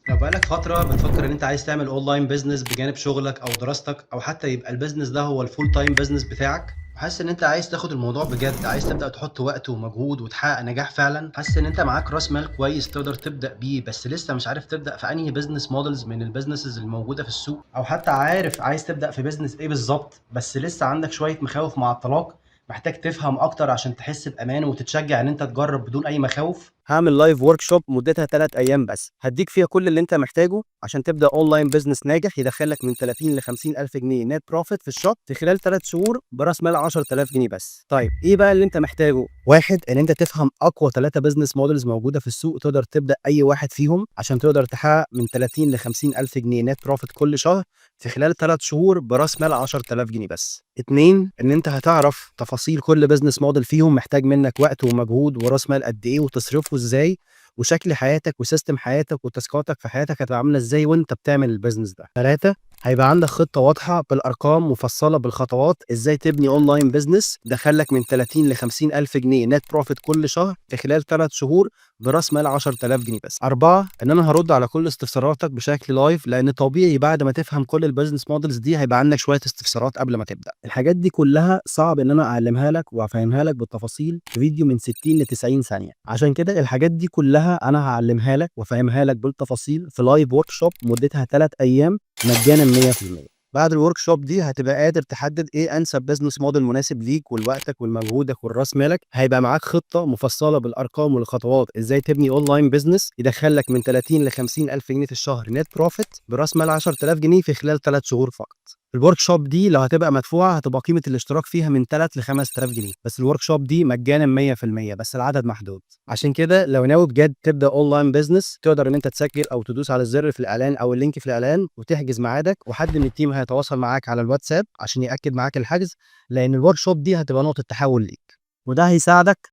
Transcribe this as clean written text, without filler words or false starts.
لو بقالك فترة بتفكر إن أنت عايز تعمل online business بجانب شغلك أو دراستك، أو حتى يبقى ال business ده هو ال full time business بتاعك، وحاسس إن أنت عايز تاخد الموضوع بجد، عايز تبدأ تحط وقت ومجهود وتحقق نجاح فعلًا، حاسس إن أنت معاك راس مال كويس تقدر تبدأ بيه، بس لسه مش عارف تبدأ في أنهي business models من ال businesses الموجودة في السوق، أو حتى عارف عايز تبدأ في business إيه بالضبط، بس لسه عندك شوية مخاوف معطلاك، محتاج تفهم أكتر عشان تحس بأمان وتتشجع إن أنت تجرب بدون أي مخاوف. هعمل live workshop مدتها 3 ايام بس، هديك فيها كل اللي انت محتاجه عشان تبدا online business ناجح يدخلك من 30 ل 50 الف جنيه net profit في الشهر في خلال 3 شهور براس مال 10,000 جنيه بس. طيب ايه بقى اللي انت محتاجه؟ واحد، ان انت تفهم اقوى 3 business models موجودة في السوق، تقدر تبدا اي واحد فيهم عشان تقدر تحقق من 30 ل 50 الف جنيه net profit كل شهر في خلال 3 شهور براس مال 10,000 جنيه بس. اتنين، ان انت هتعرف تفاصيل كل business model فيهم، محتاج منك وقت ومجهود وراس مال قد ايه وتصرفه ازاي، وشكل حياتك و system حياتك وتاسكاتك في حياتك هتبقى عامله ازاي وانت بتعمل ال business ده. ثلاثة، هيبقى عندك خطة واضحة بالأرقام مفصلة بالخطوات ازاي تبني online business دخلك من 30 ل 50 ألف جنيه net profit كل شهر في خلال 3 شهور براس مال 10,000 جنيه بس. أربعة، إن أنا هرد على كل استفساراتك بشكل live، لأن طبيعي بعد ما تفهم كل ال business models دي هيبقى عندك شوية استفسارات قبل ما تبدأ. الحاجات دي كلها صعب إن أنا أعلمها لك وأفهمها لك بالتفاصيل في فيديو من 60 ل 90 ثانية، عشان كده الحاجات دي كلها أنا هعلمها لك وأفهمها لك بالتفاصيل في live workshop مدتها 3 أيام مجانا 100%. بعد ال workshop دي هتبقى قادر تحدد ايه انسب business model مناسب ليك ولوقتك ولمجهودك ولراس مالك. هيبقى معاك خطه مفصلة بالارقام والخطوات ازاي تبني online business يدخلك من 30 ل 50 الف جنيه في الشهر net profit براس مال 10,000 جنيه في خلال 3 شهور فقط. ال workshop دي لو هتبقى مدفوعة هتبقى قيمة الاشتراك فيها من 3 ل 5000 جنيه، بس ال workshop دي مجانا 100%، بس العدد محدود. عشان كده لو ناوي بجد تبدا online business، تقدر ان انت تسجل او تدوس على الزر في الاعلان او ال link في الاعلان وتحجز ميعادك، وحد من ال team هيتواصل معاك على الواتساب عشان ياكد معاك الحجز، لان ال workshop دي هتبقى نقطة تحول ليك، وده هيساعدك.